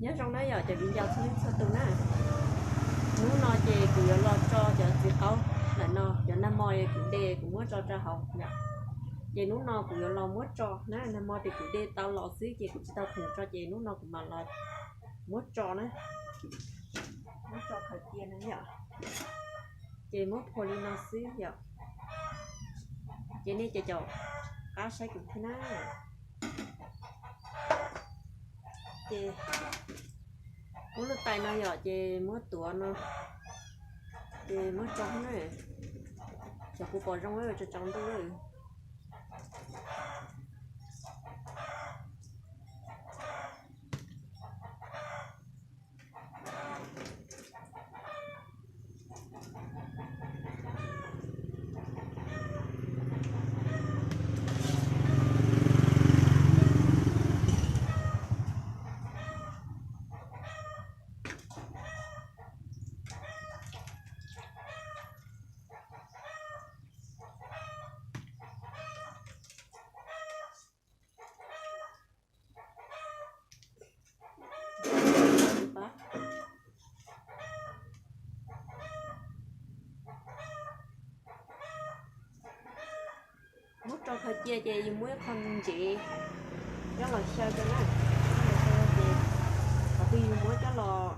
Nyob zoo na yom cov viv ncaus txhua leej txhua tus na. Hnub no ces kuv yuav los tso cov txiv qaub ntawm no, cov nag hmo kuv de kuv muab tso rau hauv yom. Ces hnub no kuv yuav los muab tso na, nag hmo ces kuv de tau los xwb ces kuv tsis tau khoom tso ces hnub no kuv mam los muab tso na. Muab tso khaws cia na yom. Ces muab phua li no xwb yom. Ces nej caum caum qab saib kuv thiab na. Ces muab lub tais no yom, ces muab tuav no, ces muab tso na. Xyov puas pom zoo, tsaus tsaus ntuj. Muab tso khaws cia ces yus muab ib qho ntsev coj los xyaw rau na. Ces qhov twg yus muab coj los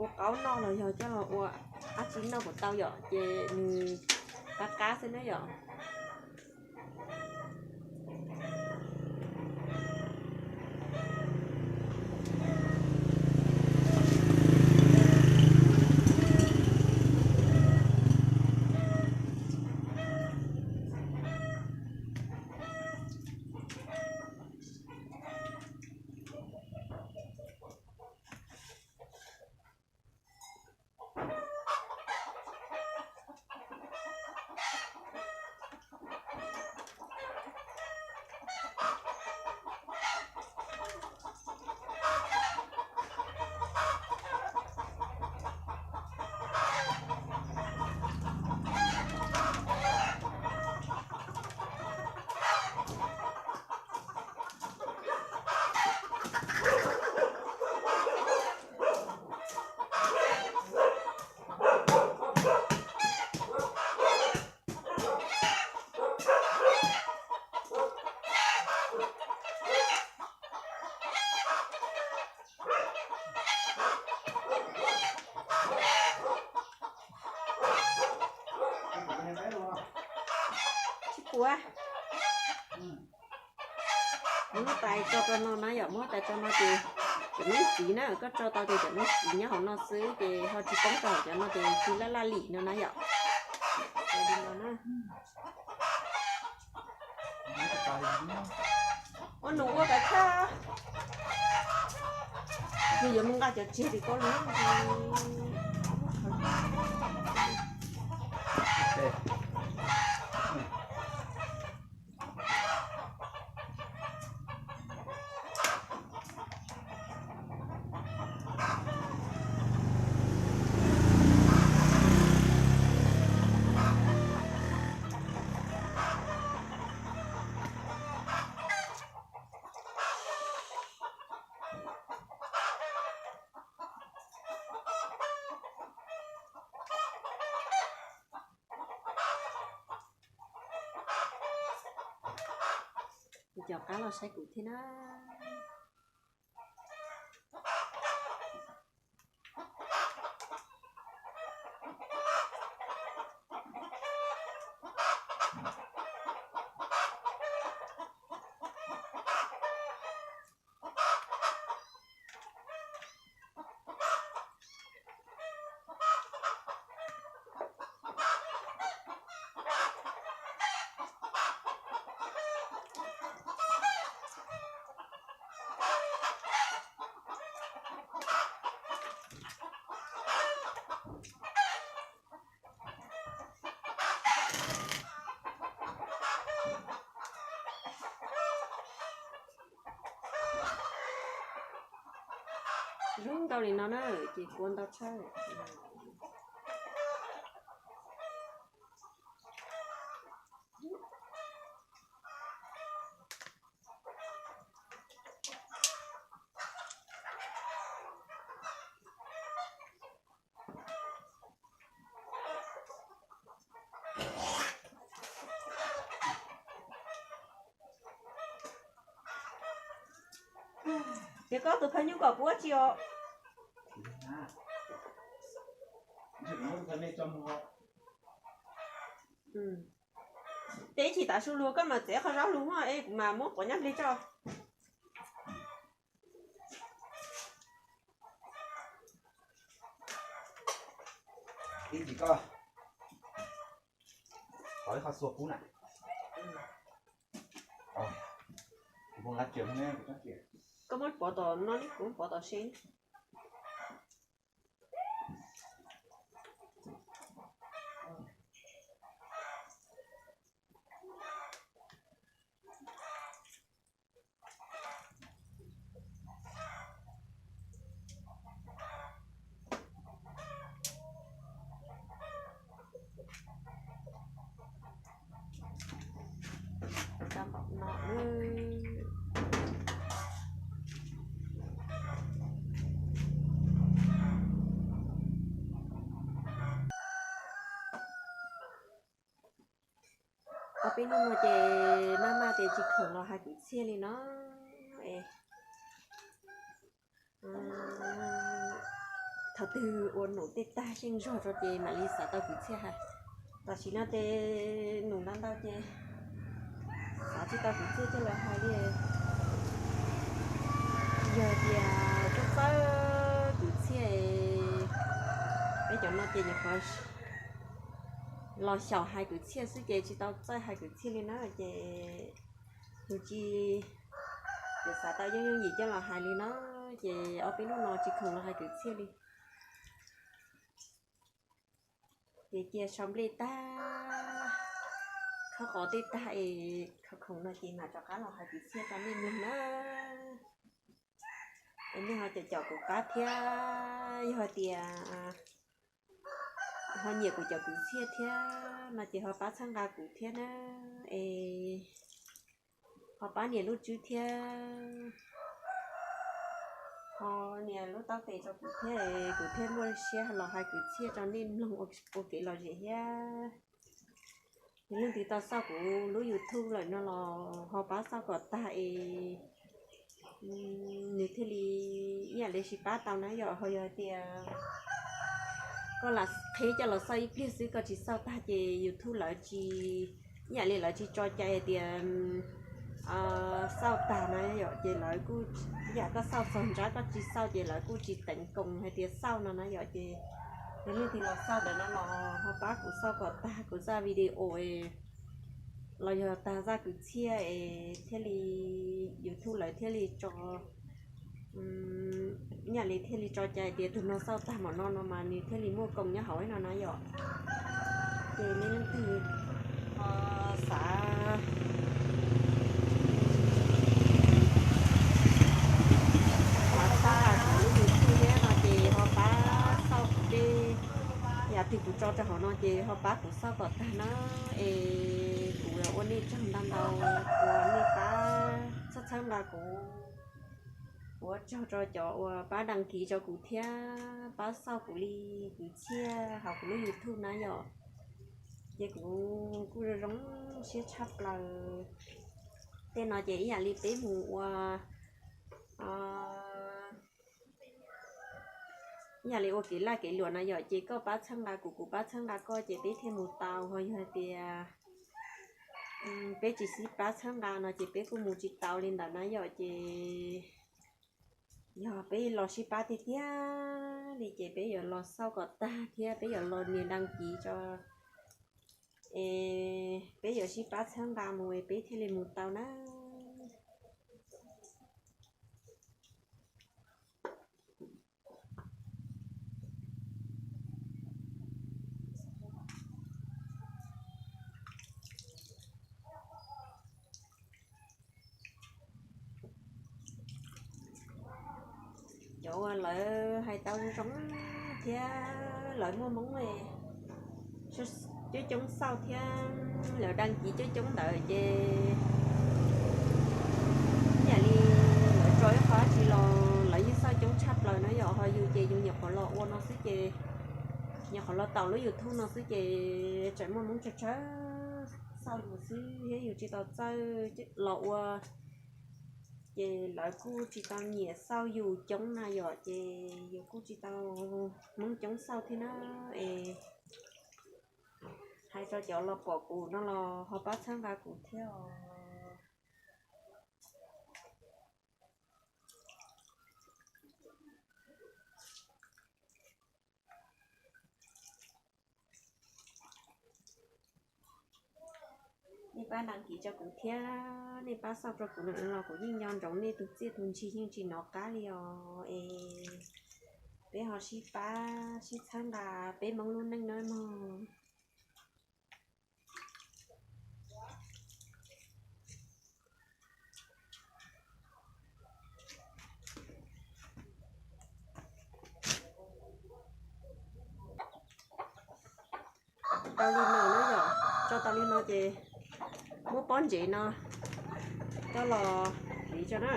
ua qaub noj los yog coj los ua dab tsi noj puas tau yom, ces nws qab qab xwb na yom. Tsis puas. Muab tais tso rau no na yom, muab tais tso no ces cov noob xiv na, koj tso tau ces cov noob xiv nyob hauv no xwb ces ho tsis poob rau hauv cov no ces tsis laj laj lim no na yom. Li no na. Ua nus ua kav chawj. Yus yuav mus nqa cov tsev tim koj lub. Kuv cov qab los saib kuv thiab na. Zoo ntau li no na, ces kua ntau tshaj. Ces koj tus phaj nyuj kom kuv ua tsi os? Ces ib chim tav su lug koj mam txiav qhov zaub lug mog es kuv mam muab quav nyab nplig tso. Ib chim koj thov ib qho xua pub na. Koj muab pov tom no ne, kuv muab pov tom se. Ob peb hnub no ces maj maj tias tsis khoom los hais kwv txhiaj li no es. Thaum twg ua num tej tag zeej zog rau ces mam li xav tau kwv txhiaj hais. Tam sim no ces num ntau ntau ces xav tsis tau kwv txhiaj coj los hais li. Yog tias txawj txawj kwv txhiaj, peb cov no ces nyuam qhuav los xyaum hais kwv txhiaj xwb ces tsis tau txawj hais kwv txhiaj li na ces yus tsis, yus xav tau yooj yooj yim coj los hais li na ces ob peb hnub no tsis khoom los hais kwv txhiaj li. Ces cia sau nplej tag, khawb qos tej tag es khoom khoom no ces mam rov qab los hais kwv txhiaj rau nej mloog na. Es nej ho caum caum kuv qab thiab, yog tias ho nyiam kuv cov kwv txhiaj thiab no ces ho pab txhawb nqa kuv thiab na. Es ho pab nias lub tswb thiab, ho nias lub taub tes rau kuv thiab es kuv thiaj muaj siab los hais kwv txhiaj rau nej mloog ua kev lom zem thiab. Yog leej twg tau xauj kuv lub YouTube lawm no los ho pab xauj kom tag es nws thiaj li ib yam li sib pab tau na yom. Ho yog tias koj lam qhib coj los xauj ib pliag xwb koj tsis xauj tag ces YouTube lawv tsis, ib yam li lawv tsis tso cai hais tias xauj tag na yom, ces lawv kuj, ib yam koj xauj txog nrab koj tsis xauj ces lawv kuj tsis teev koos hais tias xauj no na yom. Ces yog leej twg los xauj ntawm no los ho pab kuv xauj kom tag kuv zaj video los yog tag zaj kwv txhiaj es thiaj li YouTube lawv thiaj li tso, ib yam li thiaj li tso cai tias tus no xauj tag mam no no mas nws thiaj li muaj koos nyob hauv no na yom. Ces nej leej twg xav, xav pab kuv lub YouTube thiab no ces ho pab xauj kuv tej, yam twg kuv tso rau hauv no ces ho pab kuv xauj kom tag na. Es kuv ua nej tsaug ntau ntau uas nej pab txhawb txhawb nqa kuv, ua tsaug rau cov uas pab đăng ký rau kuv thiab pab xauj kuv li kwv txhiaj hauv kuv lub YouTube na yom. Ces kuv kuj zoo zoo siab tshaj plaws. Tej no ces ib yam li peb mus ua, ib yam li ua kev laj kev luam na yom, ces koj pab txhawb nqa kuv, kuv pab txhawb nqa koj ces peb thiaj mus tau. Ho yog hais tias peb tsis sib pab txhawb nqa no ces peb kuj mus tsis tau li ntawd na yom. Ces yog peb los sib pab tiag tiag li ces peb yuav los xauj kom tag thiab peb yuav los nias đăng ký tso, es peb yuav sib pab txhawb nqa mus es peb thiaj li mus tau na. Cov uas lawv hais tau zoo zoo thiab lawv muaj hmoo coob coob xauj thiab lawv đăng ký coob coob ntawd ces ib yam li lawv tso ib qho dab tsi los lawv yeej xauj coob tshaj plaws na yom. Ho yus ces yus nyuam qhuav los ua no xwb ces, nyuam qhuav los taus lub YouTube no xwb ces tseem muaj hmoo tsawg tsawg xauj yus xwb thiab yus tsis tau txawj los ua Ces lawv kuj tsis tau nyiam xauj yus coob na yom, ces yus kuj tsis tau Hmoob coob xauj thiab na. Es hais rau cov los pom kuv no los ho pab txhawb nqa kuv thiab os. Nej pab đăng ký rau kuv thiab, nej pab xauj rau kuv no los kuv yeej nco ntsoov nej tus txiaj tus ntsig yeej tsis nov qab li os. Es peb ho sib pab sib txhawb nqa peb Hmoob lub neej nawb mog. Tau li no na yom, tso tau li no ces muab pob ntsev no coj los hliv tso na.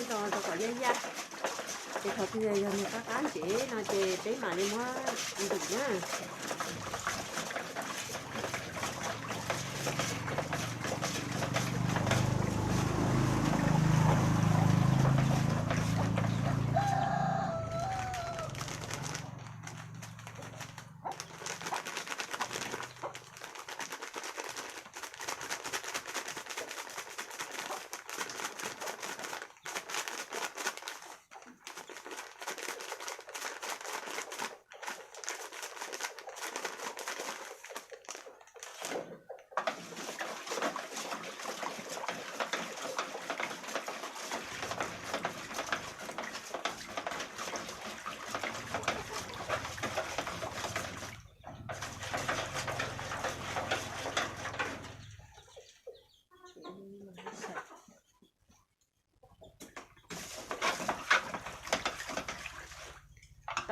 Ib no rau kom yaj yaj, ces qhov twg yog nws qab qab ntsev no ces peb mam li muab ntim na.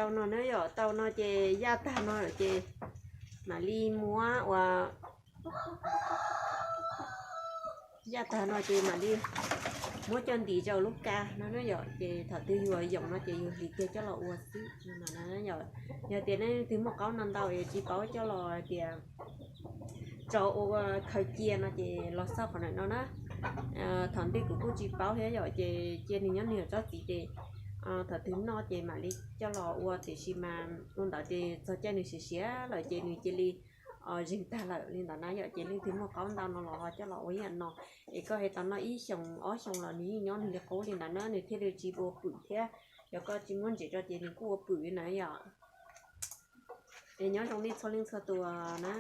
Tau no na yom, tau no ces yaj tag no lawm ces mam li muab ua, yaj tag no ces mam li muab coj ntim rau lub ka no na yom, ces thaum twg yuav yoom no ces yus hliv kiag coj los ua xwb no na yom. Yog tias nej leej twg muaj qaub ntau ntau es tsis paub coj los hais tias tso ua khaws cia no ces los xauj qhov ntawm no na. Thaum ntej kuv kuj tsis paub thiab yom, ces cia nws nyob nws tsob txiv ces thaum twg noj ces mam li coj los ua, tiam sis mas ua ntawd ces txog caij nws siav siav lawm ces nws cia li zeeg tag lawm li ntawd na yom. Ces leej twg muaj qaub ntau no los ho coj los ua ib yam no, es koj he tau noj ib xyoos ob xyoos los nws yeej nyob nws li qub li ntawd na, nws thiaj li tsis ua pwm thiab. Yog koj tsis muab ntsev rau ces nws kuj ua pwm li na yom. Es nyob zoo nej txhua leej txhua tus na.